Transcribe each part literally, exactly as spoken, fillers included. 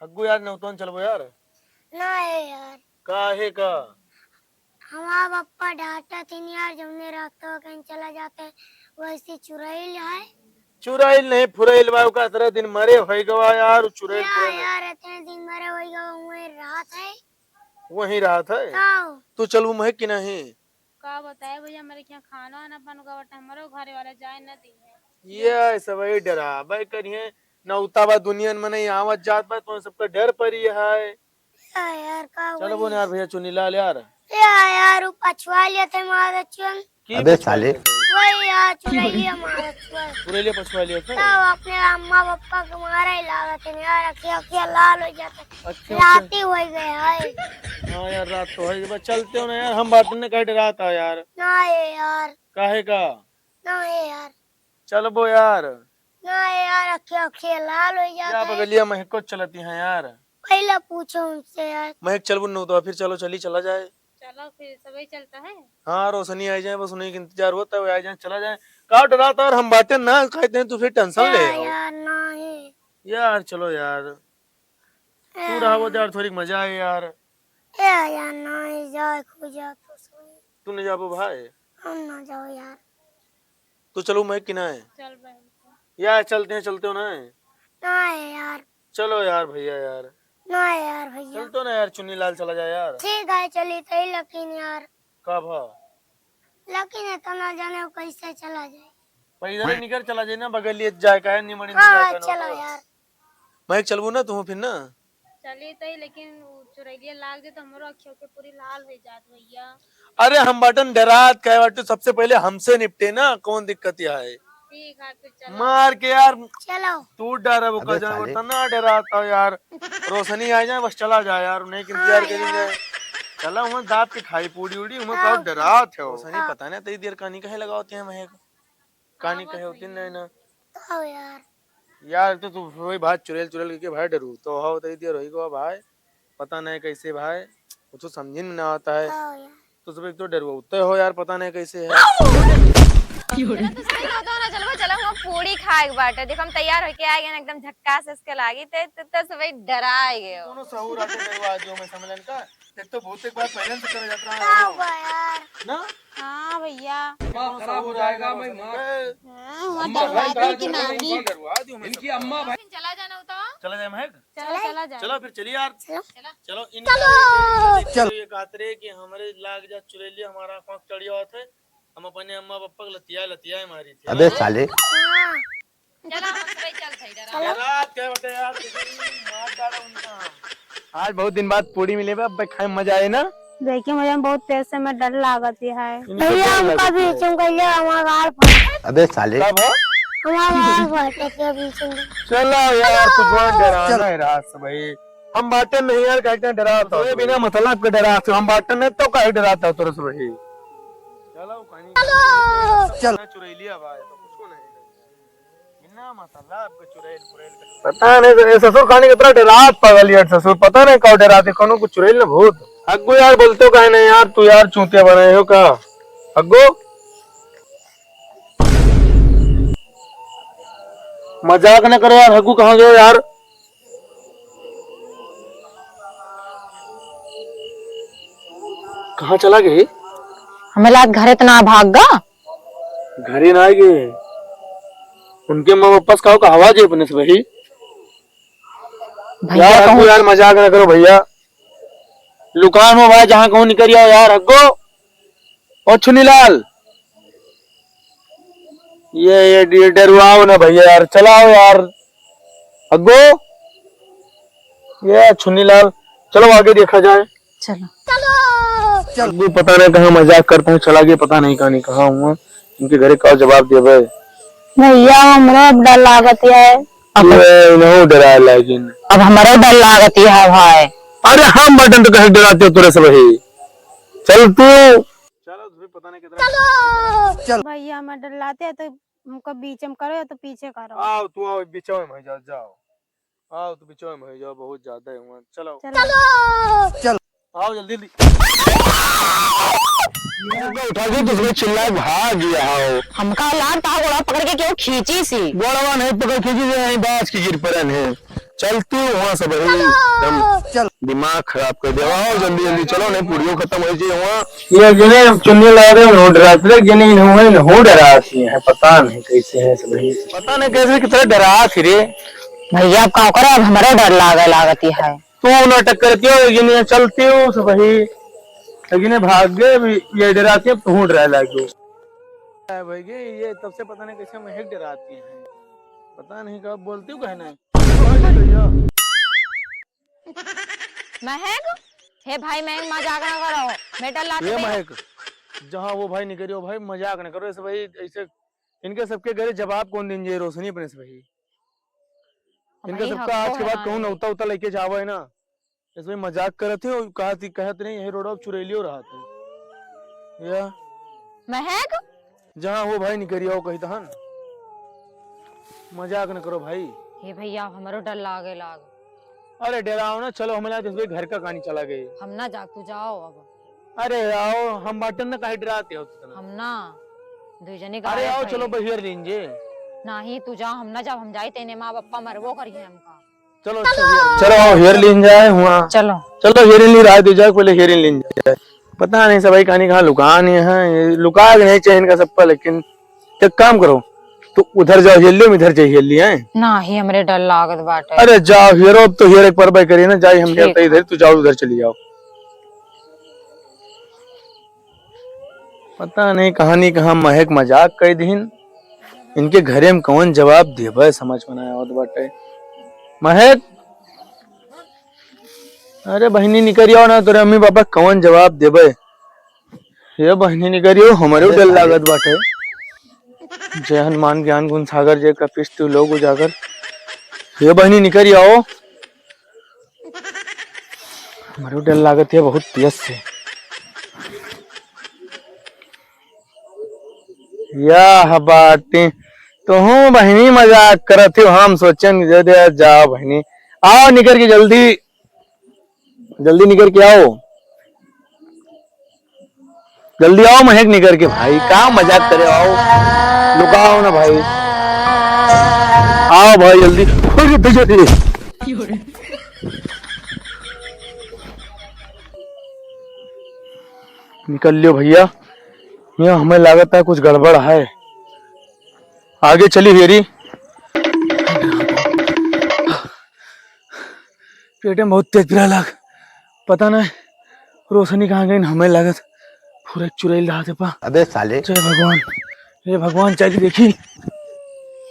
हग्गू यार, नौतवन चलबो यार। ना है यार। काहे का? हमार पप्पा डांटत हिन यार, जौने रास्ता कहीं चला जाते, वैसे चुरैल है। चुरैल नहीं, फुरैल बा, ओका इतने दिन मरे होई गवा यार, चुरैल, या फुरैल। यार, इतने दिन मरे होई गवा, वहीं रहत है। वहीं रहत है? का हो? तू चलबू महक कि नहीं? का बताए भैया, हमरे यहाँ खाना वाना बन गवा बाटे, हमरो घरे वाला जाए न दी है। ये सब वही डरावे करिए, नौता बा दुनिया में नहीं आवत जात बा, तो सबका डर परी है। या यार, का चलो बोल यार भैया चुन्नीलाल यार। या यार, वो पछुआ लिया थे मारा चुन। की अबे पछुआ साले। लिया थे? वही यार, चुरैलिया मारा चुन। चुरैलिया पछुआ लिया थे? तब अपने अम्मा पापा के मारा ही लागत है यार, अखिया अखिया लाल हो जाता है। अच्छा, रात ही हो गए है। हाँ यार, रात तो है, बस चलते हो ना यार, हम बाटन ने कहे डरात है यार। ना है यार। काहे का? ना है यार। चलबो यार। ना यार, अखिया अखिया लाल हो जाता है। बगलिया महक को चलती हैं यार। पहले पूछो उनसे यार। महक चलबो न तो फिर चलो चली चला जाए। चलो फिर सबही चलता है। हाँ, रोशनी आई जाए, बस उन्हीं के इंतजार होता है, वो आई जाए, चला जाए। का डरात है यार, हम बाटे ना कहते हैं, तू फिर टेंशन ले यार, आओ। यार, ना है। यार, चलो यार। तू रहा वो यार, थोड़ी मजा आए यार। ए यार, ना ही जाए, खुद जा तो सही। तू नहीं जाबो भाई? हम ना जाओ यार। तो चलो मैं कि ना है? चल भाई। यार चलते हैं, चलते हो ना है? ना है यार। चलो यार भैया यार। ना है यार भैया। चल तो ना यार, चुन्नीलाल चला जाए यार। ठीक है, चली तो ही लेकिन यार। का भा? लेकिन इतना जाने वो कैसे चला जाए। पैदल ही निकल चला जाए ना, बगल लिए जाए का है, निमन हाँ, इंतजार करना चलो होता। यार। महक चलबू ना तू फिर ना? चली तो ही, लेकिन वो चुरैलिया लाग जाए तो हमरो अखियों के पूरी लाल हो जात भैया। अरे हम बाटन डरात काहे बाटू, सबसे पहले हमसे निपटे ना, कौन दिक्कत यहाँ है? ठीक है, फिर चलो। मार के यार। चलो। तू डरा वो अबे का जान साले। बता ना डरात हो यार। रोशनी आ जाए बस चला जाए यार, उन्हें के इंतजार हाँ करेंगे। यार। चला वहाँ दाब के खाई पूड़ी उड़ी, वहाँ हाँ। का डरात है वो। रोशनी हाँ। पता नहीं तेरी देर कहानी कहे लगावती है महक। कहानी हाँ, कहे होती बताइए। नहीं ना। का हो यार? यार, तो तू वही भाई चुड़ैल, चुड़ैल के भाई डरू। तो हो, तो इधर होई गवा भाई। पता नहीं कैसे भाई, कुछ समझ में ना आता है। का हो यार? तो सब एक तो डरवाते हो यार, पता नहीं कैसे है। चलो, तो सही कहता हो ना, चलो, चलो, हम पूड़ी खाए के बाटे। देखो, हम तैयार होके आ गए ना, एकदम झक्कास इसके लागी। ते, ते, ते सब डरा गए हो। दोनों सहूर आके डरवा दियो मैं समझलन का। एक तो बहुत एक बार पहले से करे जात रहा है। का हुआ यार? ना? हाँ भैया। दिमाग खराब हो जाएगा, मैं माँ। हाँ, वहाँ अम्मा डरवा भाई दी कि नहीं? डरवा दियो मैं इनकी सबको। अम्मा भाई। चला जाना होता है? चला जाए महक? चलो, चला जाए। चलो फिर चलिए यार। चलो। चलो, इन चलो। चलो, ये कातरे कि हमरे लाग जा चुड़ैलिया, हमारा आँख चढ़ी आवत है। हम अपने अम्मा पापा के लतिया, लतिया मारी थी। अबे साले। हाँ। चला, हम सबही चलत हई, डरा। चलो। रात के बटे यार, तुम मार डाला उनका। आज बहुत दिन बाद पूड़ी मिले बा, अब खाए में मजा आए ना? देखिए, मुझे बहुत तेज से में डर लागत है। इनके भैया, डर हमका लागत भी है। चुम कर लिया, हमारा गाल फट। अबे साले। कब हो? हमारा गाल फट के बीच में। चलो यार, कुछ और डराना चल। है रात से भाई। हम बाटे नहीं यार, कहते हैं डरात हो। तो ये बिना मतलब के डरात हो, हम बाटे नहीं तो काहे डरात हो तोरे से भाई। चलो, कहीं चलो। चल। चुड़ैलिया भाई, तो कुछ नहीं। बिना मतलब के चुड़ैल, पुड़ैल के। पता नहीं तो ये ससुर खाने के तरह डरात पागल यार ससुर, पता नहीं का डरात है, कोनो कुछ चुड़ैल ना भूत। अग्गू यार बोलते हो काहे नहीं यार, तू यार चूतिया बनाए हो का? अग्गू मजाक न करो यार, हग्गू कहाँ गयो यार? कहाँ चला गए? हमें लाग घरे तो ना भाग गा। घरे ना आए गए। उनके माँ वापस का कहवा जे अपने से भाई। भैया यार, हग्गू कहूँ यार, मजाक ना करो भैया। लुकान हो भाई, जहाँ कहूँ निकल जाओ यार, हग्गू। ओ छुनीलाल, ये, ये, ये डरवाओ ना भैया यार, चलाओ यार। अग्गो, ये छुनीलाल, चलो आगे देखा जाए। चलो। अग्गो पता नहीं कहाँ मजाक करते हैं, चला गया पता नहीं कहाँ नहीं कहाँ हुआ। इनके घरे का जवाब देवे। भैया, हमरो अब डर लागत है। अब ये इन्हों डराए लागिन। अब हमरो डर लागत है भाई। अरे हम बटन तो कहीं डराते हो तोरे से भाई। चल तू। चलो, तुम्हें पता नहीं कितना चलो। भैया, हमें डर लाते हैं तो हमको बीच में करो या तो पीछे करो। आओ, तू आओ, बीच में हो जाओ, जाओ। आओ, तू बीच में हो जाओ, बहुत ज्यादा है वहाँ। चलो। चलो। चल। आओ, जल्दी, जल्दी। उठा के दूसरे चिल्ला भाग गया हो। हमका लाग ता गोड़ा पकड़ के क्यों खींची सी? गोड़वा नहीं पकड़ खींची सी, यहीं बाज के गिर पड़न है। चलती हुआ सब ही एकदम दिमाग खराब कर दिया। आओ जल्दी जल्दी चलो, नहीं पूड़ियो खतम होइ जाए हुआ। ये गिने चुन्नी ला रहे हो, डरात रहे, गिने इन्हों है, इन्हों डरात ही है, पता नहीं कैसे है सब ही। पता नहीं कैसे कितना डरात ही रे। भैया, अब का करे, अब हमरो डर लागे लागती है। तू नाटक करती हो, ये नहीं चलती हो, सब ही। लेकिन ये भाग गए, अभी ये डराती है, अब तू डराए लाग गयो। है भाई, ये, ये तब से पता नहीं कैसे महक डराती हैं। पता नहीं कब बोलती हूँ, कहे नहीं। महक, हे भाई, महक, मजाक ना करो, मैं डर लाती ये नहीं। महक, जहाँ वो भाई निकली हो भाई, मजाक ना करो ऐसे भाई, ऐसे इनके सबके घरे जवाब कौन दिन जे रोशनी अपने से भाई। इनके भाई, सबका हमको आज के बाद कहूँ हैरान है। नौता उता लेके जावा है ना, इसमें मजाक करत ही, और कहत ही, कहत नहीं, यही रोड अब चुरैलियो रहत है। या महक? जहाँ हो भाई, निकरिया हो कही तहन। मजाक न करो भाई। हे भैया, अब हमरो डर लागे लाग। अरे डराओ ना, चलो हमें लाग इसमें घर का कहानी चला गए। हम ना जा, तू जाओ अब। अरे आओ, हम बाटन ना काहे डराते हो तुम? हम ना, दुई जने अरे गायब आओ, है। चलो बहियर लीन जे। नाही, तू जा, हम ना जाब, हम जाई तेने माँ बापा मरबो करिए हमका। चलो, अच्छा, hearing। चलो, आओ, hearing लीन जाए हुआ। चलो। चलो, hearing ली राय दी जाए, पहले hearing लीन जाए। पता नहीं सब भाई कहानी कहाँ लुका नहीं है, ये लुका के नहीं चाहिए इनका सबका, लेकिन एक काम करो, तो उधर जाओ, hearing ली, इधर जाइए, hearing ली, हैं? नाही, हमरे डर लागत बाटे। अरे जाओ, हेरो, अब तो हेर एक पर भाई करिए ना, जाई हम ठीक जाते है। इधर, तू जाओ, उधर चली जाओ। पता नहीं कहानी कहाँ महक मजाक कई दिहिन। इनके घरे में कौन जवाब देबे, समझ में ना आवत बाटे। महक, अरे बहिनी निकरि आओ ना, तोरे अम्मी पापा कौन जवाब देबे। हे बहिनी निकरि आओ, हमरे अरे डर साले। लागत बाटे। जय हनुमान ज्ञान गुण सागर, जय कपीस तिहुँ लोक उजागर। हे बहिनी निकरि आओ। हमरो डर लागत है बहुत तेज से। या बाटे, तुहूँ बहिनी मजाक करत हो, हम सोचन दे दे, जाओ बहिनी, आओ निकर के जल्दी, जल्दी निकर के आओ, जल्दी आओ महक निकर के भाई, का मजाक करे, आओ, लुकाओ ना भाई, आओ भाई जल्दी। अरे भैया रे। निकल लियो भैया, ये हमें लागत है कुछ गड़बड़ है। आगे चली हेरी। पेट में बहुत तेज पिरा लग, पता नहीं रोशनी कहाँ गई, हमें लागत पूरा चुरैल रहा था पा। अबे साले। जय भगवान, हे भगवान, चल के देखी।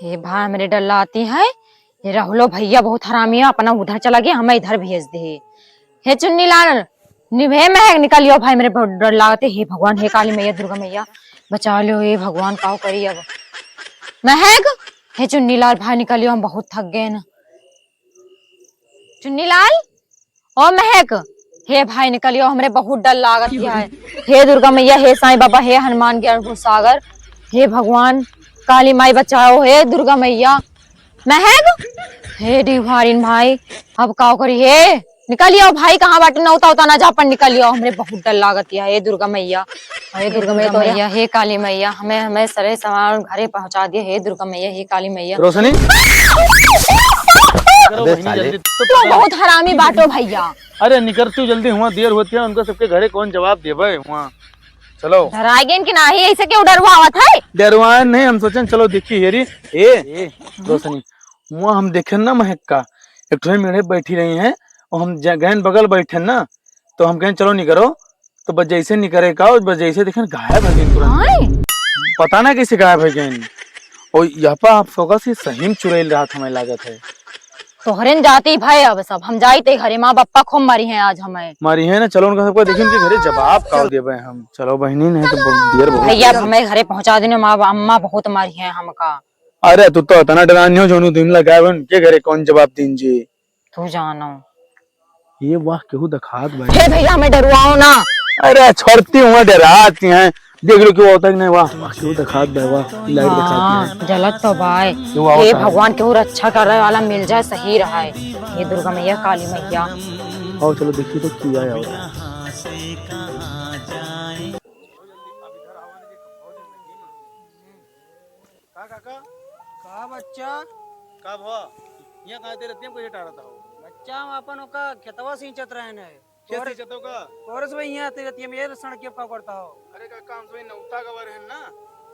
हे भाई, हमरे डर लाती है। ये राहुलो भैया बहुत हरामी है, अपना उधर चला गया, हमें इधर भेज दे। हे चुन्नी लाल, निभे महक निकलियो भाई, मेरे बहुत डर लागत है। हे भगवान, हे काली मैया, दुर्गा मैया, बचा लो। हे भगवान, काउ करी अब। महक, हे चुन्नी लाल भाई निकलियो, हम बहुत थक गए ना। चुन्नी लाल, ओ महक, हे भाई निकलियो, हमरे बहुत डर लागत है। हे दुर्गा मैया, हे साईं बाबा, हे हनुमान ज्ञान गुण सागर, हे भगवान, काली माई बचाओ, हे दुर्गा मैया। महक, हे डिहवारिन भाई, अब काउ करी हे? निकलियो भाई, कहाँ बाटे नौता उता ना जा, पर निकलियो, हमरे बहुत डर लागत है। हे दुर्गा मैया, हे दुर्गा मैया, हे काली मैया, हमें, हमें सरे सामान घरे पहुँचा दिया। हे दुर्गा मैया, हे काली मैया। रोशनी? अबे साले। तू बहुत हरामी बाटो भैया। अरे निकर तू जल्दी, हुआ देर होती है, उनका सबके घरे कौन जवाब देबे हुआ। चलो। डराए गेन कि नाही, ऐसे क्यों डरवावत है? डरवाए नहीं, हम सोचन चलो देखी हेरी। ए, ए, रोशनी, हुआ हम देखेन ना महक का, एक ठो मेढ़े बैठी रही हैं, और हम ज-, गएन बगल बैठेन ना, तो हम कहेन चलो निकरो, तो बस जैसे निकरे का, बस जैसे देखेन गायब है गईन तुरंत। आय? पता ना कैसे गायब है गईन। और यहाँ पर आप फोकस ही सही में चुरैल रहा था, हमें लागत है। तोहरेन जाती भाई अब सब, हम जाई ते घरे, माँ बापा खूब मारी हैं आज हमें। मारी है ना, चलो उनका सबका देखी, उनके घरे जवाब का देबे हम। चलो बहिनी, नहीं तो बहुत देर बहुत भैया, हमें घरे पहुँचा देने, माँ अम्मा बहुत मारी हैं हमका। अरे तू तो इतना डरानी हो, जोनू दिन लगाए हुए उनके घरे कौन जवाब दीन जी? तू जानो। ये वाह, केहू देखात बा। हे भैया, हमें डरवाओ ना। अरे छोड़ती हूँ, डराती हैं। देख लो क्यों होता है कि नहीं, वाह, वाह, केहू देखात बा, वाह, लाइट देखात हाँ, है। जलत तो बाय। क्यों आवत हे है? भगवान, केहू रक्षा करे वाला मिल जाए, सही रहा है। हे दुर्गा मैया, काली मैया। आओ चलो देखिए तो क्या है और। का काका? का बच्चा? का भवा? यहाँ कहाँ ते रतिया में कैसे टारत हो? बच्चा, हम अपन ओका खेतवा सींचत रहन है। खेत तोरे सींचत हो का? तोरे से भाई यहाँ ते रतिया में ये सड़क के का करता हो? अरे काका, हम सभी नौता गवा रहन ना,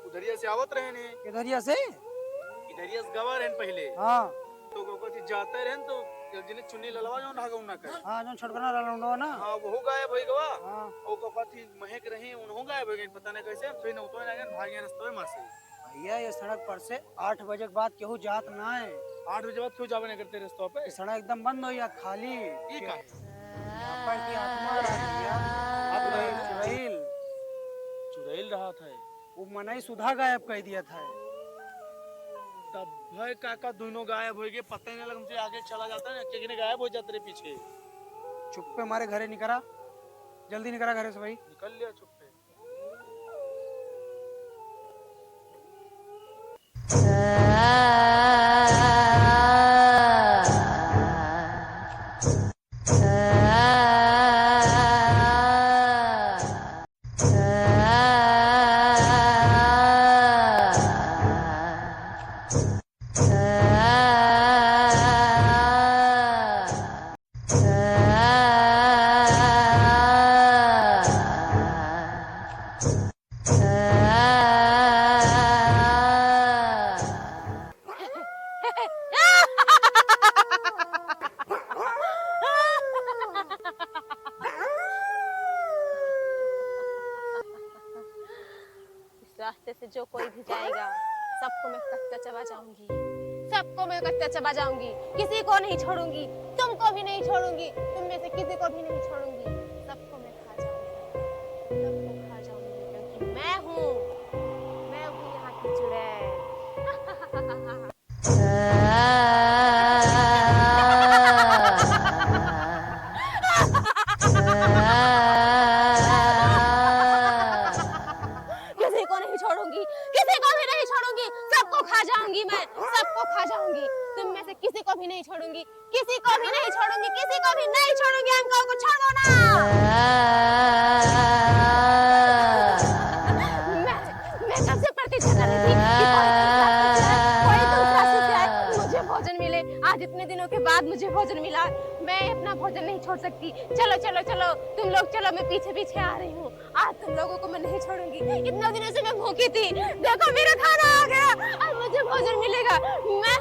उधरिया से आवत रहन है। किधरिया से? इधरिया से गवा रहन पहले। हाँ। तो को कथी जाते रहन तो एक जने चुन्नी ललवा जौन हगौना करे। हाँ, जौन छोटकना ललौंडवा ना। हाँ, वहू गायब होइ गवा। हाँ। और को कथी महक रही, उनहू गायब होइ गई, पता नहीं कैसे, हम सभी नौतवे ना गए, भाग गए रस्तवे में से। भैया, ये सड़क पर से आठ बजे के बाद केहू जात ना है। आठ बजे के बाद क्यों जावे नहीं करते रस्तवा पे? ये सड़क एकदम बंद हो गया, खाली। ये का है? यहाँ पर की आत्मा रहा भैया। आत्मा? चुड़ैल। चुड़ैल रहा था। वो मनई सुधा गायब कर दिया था। तब भाई काका दोनों गायब हो गए, पता ही नहीं लगा, हमसे आगे चला जाता ना, कितने गायब हो जाते रहे पीछे। चुप्पे मारे घरे निकरा, जल्दी निकरा घरे से भाई। निकल लिया चुप्पे। इस रास्ते से जो कोई भी जाएगा, सबको मैं कच्चा चबा जाऊंगी, सबको मैं कच्चा चबा जाऊंगी, किसी को नहीं छोड़ूंगी, तुमको भी नहीं छोड़ूंगी, तुम में से किसी को भी नहीं छोड़ूंगी, सबको मैं खा जाऊंगी, सबको खा जाऊंगी, क्योंकि मैं हूँ, मैं हूँ यहाँ की चुड़ैल। किसी को नहीं छोड़ूंगी, किसी को भी नहीं छोड़ूंगी, सबको खा जाऊंगी मैं, सबको खा जाऊंगी। तुम में से किसी को भी नहीं छोड़ूंगी, किसी को भी नहीं छोड़ूंगी, किसी को भी नहीं छोड़ूंगी। अंकल को छोड़ो ना। मैं, मैं कब से प्रतीक्षा कर रही थी कि कोई दूसरा शिष्य आए, कोई दूसरा शिष्य आए, मुझे भोजन मिले। आज इतने दिनों के बाद मुझे भोजन मिला। मैं अपना भोजन नहीं छोड़ सकती। चलो, चलो, चलो, तुम लोग चलो, मैं पीछे पीछे आ रही हूँ। आज तुम लोगों को मैं नहीं छोड़ूंगी। इतने दिनों से मैं भूखी थी, देखो मेरा खाना आ गया। अब मुझे भोजन मिलेगा। मैं,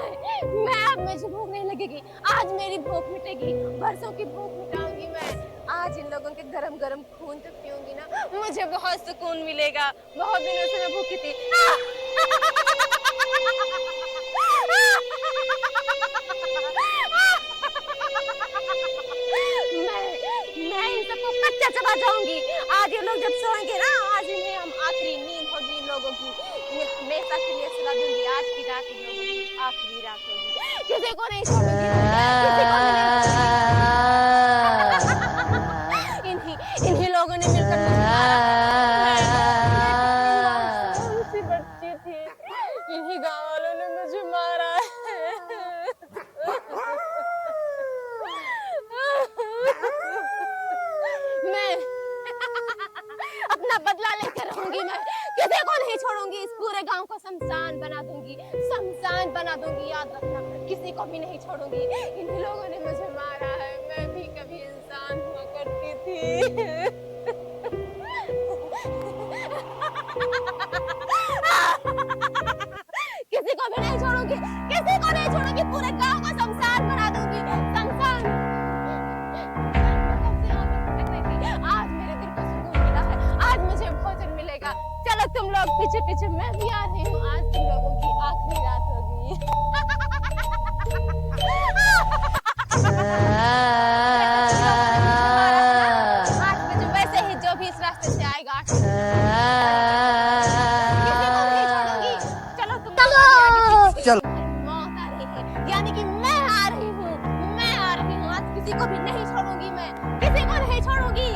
मैं, अब मुझे भूख नहीं लगेगी। आज मेरी भूख मिटेगी, बरसों की भूख मिटाऊंगी मैं। आज इन लोगों के गरम गरम खून तो पीऊंगी ना, मुझे बहुत सुकून मिलेगा। बहुत दिनों से मैं भूखी थी। मैं, मैं इन सबको कच्चा चबा जाऊंगी। आज ये लोग जब सोएंगे ना, आज इन्हें हम आखिरी नींद होगी इन लोगों की। इन्हें हमेशा के लिए सुला दूंगी। आज की रात इन लोगों की आखिरी रात होगी। किसी को नहीं छोड़ूंगी, किसी को भी नहीं छोड़ूंगी। इन्हीं, इन्हीं लोगों ने मिलकर मुझे मारा। मैं, मैं कितनी मासूम सी बच्ची थी, इन्हीं गांव वालों ने मुझे मारा है। मैं अपना बदला लेकर रहूंगी मैं, किसी को नहीं छोड़ूंगी। इस पूरे गांव को शमशान बना दूंगी, शमशान बना दूंगी। याद रखना, किसी को भी नहीं छोड़ूंगी। इन्हीं लोगों ने मुझे मारा है, मैं भी कभी इंसान हुआ करती थी। किसी को भी नहीं छोड़ूंगी, किसी को नहीं छोड़ूंगी, पूरे गांव को शमशान बना दूंगी, शमशान। मैं कब से यहाँ पर भटक रही थी, आज मेरे दिल को सुकून मिला है, आज मुझे भोजन मिलेगा। चलो तुम लोग पीछे पीछे, मैं भी आ रही हूँ, आज तुम लोगों की आखिरी रात होगी। आज मुझे वैसे ही जो भी इस रास्ते से आएगा, किसी को नहीं छोड़ूंगी। चलो तुम लोग आगे पीछे। चलो। मौत आ रही है, यानी कि मैं आ रही हूँ, मैं आ रही हूँ। आज किसी को भी नहीं छोड़ूंगी मैं, किसी को नहीं छोड़ूंगी।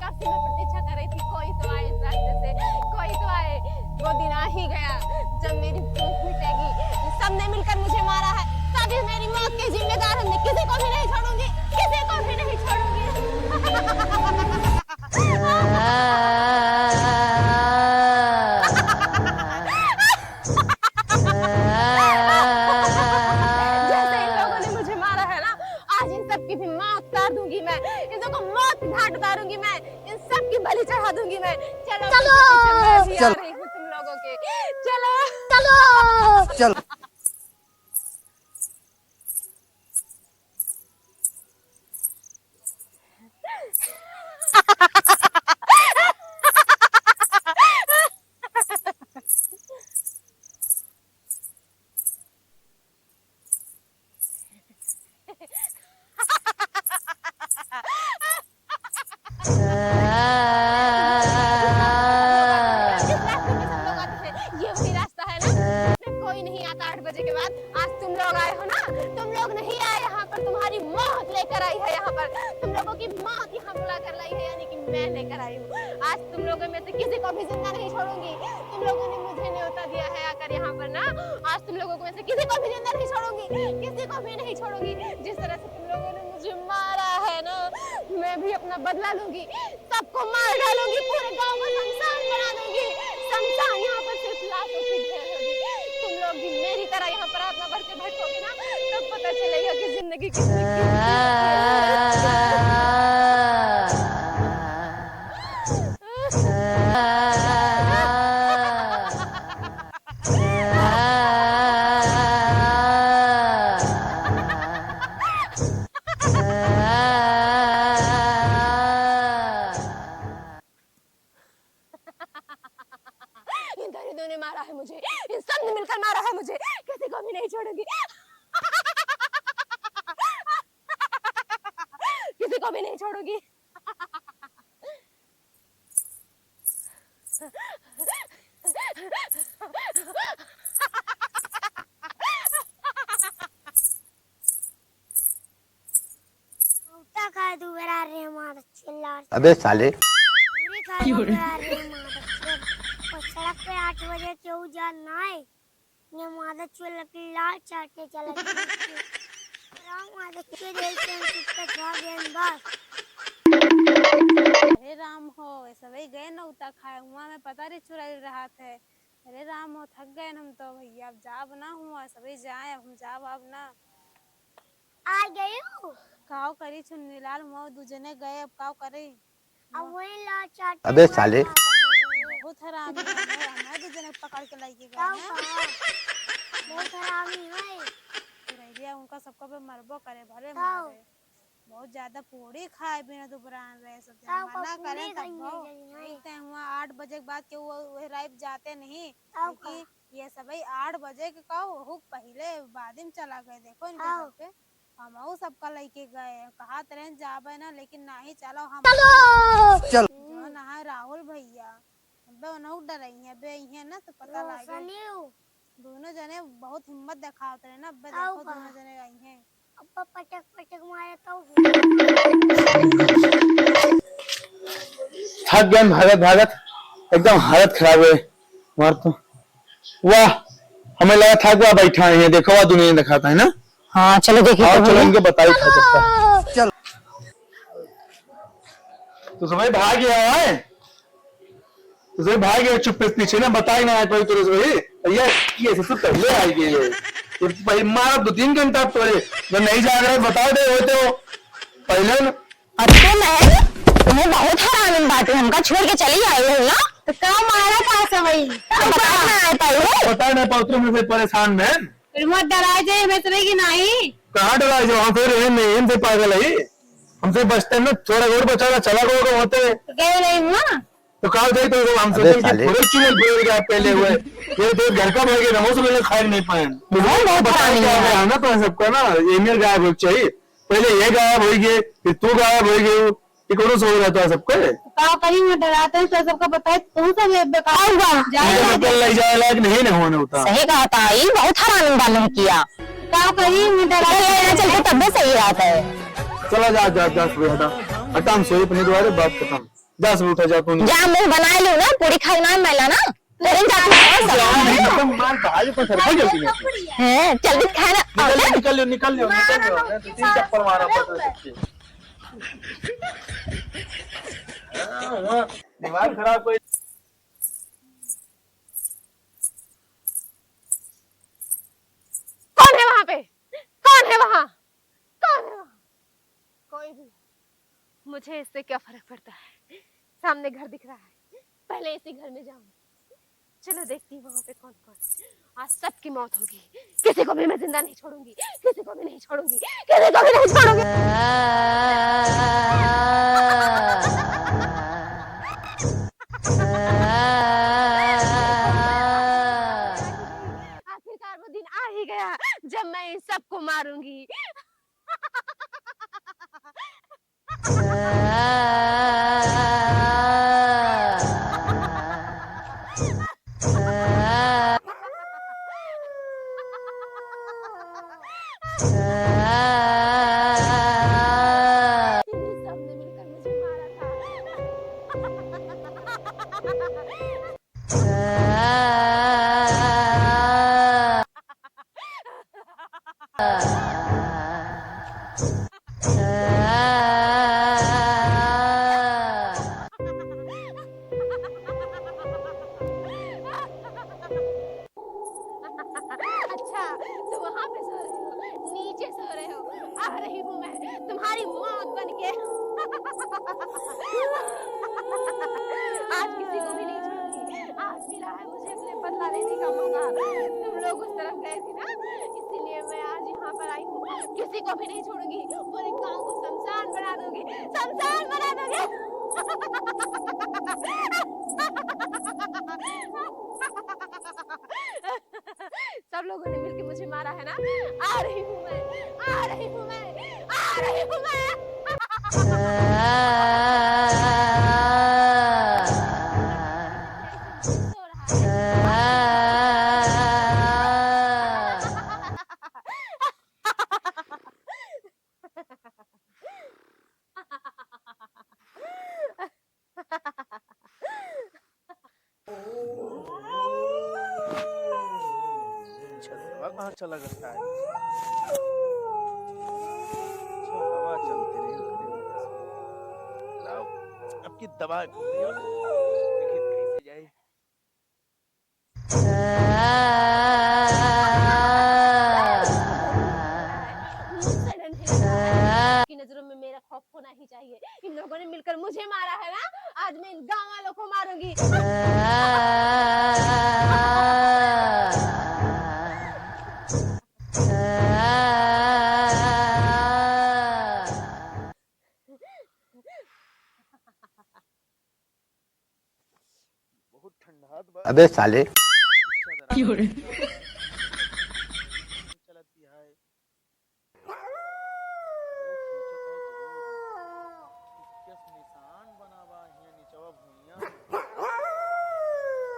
कब से मैं प्रतीक्षा कर रही थी, कोई तो आए इस रास्ते से, कोई तो आए। वो दिन आ ही गया जब मेरी भूख मिटेगी। सबने मिलकर मुझे मारा है, सभी मेरी मौत के जिम्मेदार हैं। मैं किसी को भी नहीं छोड़ूंगी, किसी को भी नहीं छोड़ूंगी। चल। रही हूँ तुम लोगों के। चलो। चलो। चल। ये वही रास्ता है ना? कोई नहीं आता आठ बजे के बाद। आज तुम लोग आए हो ना, तुम लोग नहीं आए यहाँ पर, तुम्हारी मौत लेकर आई है यहाँ पर, तुम लोगों की मौत यहाँ बुला कर लाई है, यानी कि मैं लेकर आई हूँ। आज तुम लोगों में से किसी को भी जिंदा नहीं छोड़ूंगी। तुम लोगों ने मुझे न्योता दिया है आकर यहाँ पर ना, आज तुम लोगों में से किसी को भी जिंदा नहीं छोड़ूंगी, किसी को भी नहीं छोड़ूंगी। जिस तरह से तुम लोगों ने मुझे मारा है ना, मैं भी अपना बदला लूंगी, सबको मार डालूंगी, पूरे गांव को शमशान बना दूंगी। शमशान यहाँ पर सिर्फ लाशों की ढेर होगी। तुम लोग भी मेरी तरह यहाँ पर आत्मा बन के भटकोगे ना, तब पता चलेगा कि जिंदगी कितनी कीमती होती है। इन दरिद्रों ने मारा है मुझे, इन सब ने मिलकर मारा है मुझे, किसी को भी नहीं छोड़ूंगी। किसी को भी नहीं छोड़ूंगी। उता खाए दू बेरा रे मार चिल्ला। अबे साले। पूरी खाए दू बेरा रे मार चिल्ला। और सड़क पे आठ बजे केहू जात ना है। ये मादर चोद लकड़ी लाल चाटे चला गया। राम मादर चोद एक टाइम चुपके खा गए बस। अरे राम हो, ये सभी गए नौता खाए, हुआ में पता नहीं चुराइल रहा थे। अरे राम हो, थक गए हम तो भैया, अब जाब ना हुआ, सभी जाए, अब हम जाब अब ना। आ गए हो? काव करी चुन्नीलाल, हुआ दू जने गए, अब काव करी? अब वही लाल चाट अबे साले। बहुत हरामी है, हमारे दू जने पकड़ के लेके गए हैं। बहुत हरामी है। चुरैलिया उनका सबका पे मरबो करे, भले मारे। बहुत ज्यादा पूड़ी खाए बिना दुबरान रहे सब जने। मना करें तब वो। एक टाइम हुआ आठ बजे के बाद के वो, वो राइब जाते नहीं। क्योंकि ये सब आठ बजे के का, वो पहले बाद में चला गए। देखो इनके घर पे। हमहू सबका लइके गए, कहत रहेन जाबे ना, लेकिन नाही, चलो हम चलो। चल। जौन है राहुल भैया, अबे उनहू डरइहें, अबे अइहें ना तो पता लागे। दोनों जने बहुत हिम्मत देखावत रहे ना, अबे देखो दोनों जने अइहें। अब्बा पटक पटक मारे तो। थक गए भागत भागत, एकदम हालत खराब है। मार तो। वाह, हमें लगा था कि वह बैठा है, देखो वह दुनिया दिखाता है ना। हाँ, चलो देखिए आओ, तो चलो भैया। इनके बताई खा सकता है। चल। तो सभी भाग गया है, तो सभी भाग गया चुप्पे पीछे ना, बताई ना आज भाई तेरे से भाई। भैया, ये ससुर पहले आ गए ये। ये भाई मारा दो तीन घंटा तोरे, जब नहीं जाग रहे बताओ दे होते हो। पहले ना अरे मैं, तुम्हें बहुत हरामी बाटे, हमका छोड़ के चली आई हो ना। तो का मारा का सवई? हम बता ना आ पाई हो। बता ना पाओ, तुम से परेशान में। फिर मत डराए जाए, हमें सवई की नहीं। कहाँ डराए जाओ? हम फिर यही नहीं, इनसे पागल है। हमसे बचते ना, थोड़ा और बचाना, चला गया होगा वहाँ पे। तो गए नहीं हुआ। तो का जाए तो हम अबे सोचे कि साले। पूरे चुड़ैल फुड़ैल गया पहले हुए। ये तो घर का भाई के नमो से पहले खाए नहीं पाए। बहुत बताया हरामी क्या है। है ना तो सबका ना, ये मेरे गायब हो चाहिए। पहले ये गायब होइ गए, फिर तू गायब होइ गए हो। ये कौन सा हो रहता है सबके? तो का करी, मैं डराते हैं, तो सबका बताए, तू सब ये बेकार आऊंगा। जाए ये ना तो दे। लग जाए लायक नहीं ना होने होता। सही कहा था, ये बहुत हरामी बा नहीं किया। का करी, मैं डराते चल, हैं। चल, चल, तब भी सही रहता है। चला जा, जा, जा, सुबह हटा। हटा, हम सोए अपने द्वारे, बात खत्म। जा, सुबह उठा, जा, तू नहीं। जा, मुंह बनाए लो ना, पूरी खाई ना, मैला ना। तुरंत जाके खाओ, सब। जाओ, नहीं, तुम मार खा, आज तो सर, भाई, जल्दी निकल। हैं, जल्दी खाना, निकल ले, आओ। निकल ले, निकल ले, निकल ले, नहीं तो तीन चप्पल मारा पड़ सकती है। हाँ, हाँ, दिमाग खराब कोई। कौन है वहाँ पे? कौन है वहाँ? कौन है वहाँ? कोई भी। मुझे इससे क्या फर्क पड़ता है? सामने घर दिख रहा है, पहले इसी घर में जाऊंगी। चलो देखती हूँ वहाँ पे कौन कौन। आज सबकी मौत होगी, किसी को भी मैं जिंदा नहीं छोड़ूंगी, किसी को भी नहीं छोड़ूंगी, किसी को भी नहीं छोड़ूंगी। आखिरकार वो दिन आ ही गया जब मैं इन सबको मारूंगी। इन्हीं सब ने मिलकर मुझे मारा था। अच्छा, तुम वहाँ पे सो रहे हो, नीचे सो रहे हो, आ रही हूँ मैं तुम्हारी मौत बन के। आज किसी को भी नहीं छोड़ूंगी, आज मिला है मुझे अपने बदला लेने का मौका। तुम लोग उस तरफ गए थे ना, इसीलिए मैं आज यहाँ पर आई हूँ। किसी को भी नहीं छोड़ूंगी, पूरे गांव को शमशान बना दूंगी, शमशान बना दूंगी। सब लोगों ने मिलके मुझे मारा है ना? आ रही हूँ मैं, आ रही हूँ मैं, आ रही हूँ मैं। छतवा कहाँ चला गया है? अच्छा, हवा चलती रही, लाओ, अब की दवा देखिए कैसे जाए। की नजरों में मेरा खौफ होना ही चाहिए। इन लोगों ने मिलकर मुझे मारा है ना, आज मैं इन गांव वालों को मारूंगी। बहुत ठंडात बा। अबे साले। अच्छा जरा। क्यों रे? चलत ही है। केस निशान बना बा हियां निचवा भुइयां।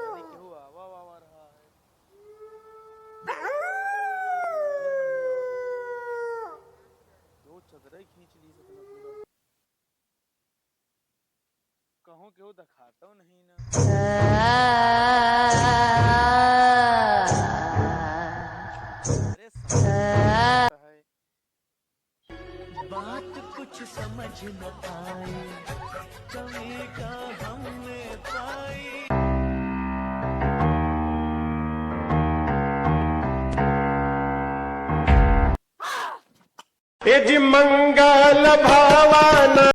यदि केहू आवा वावा रहा है। दो चदरा खींच ली सतना पूरा। कहूँ केहू देखातो नहीं ना। अरे समझ है। बात कुछ समझ न आई, कमी का हमने पाई। ए जी मंगल भवाना।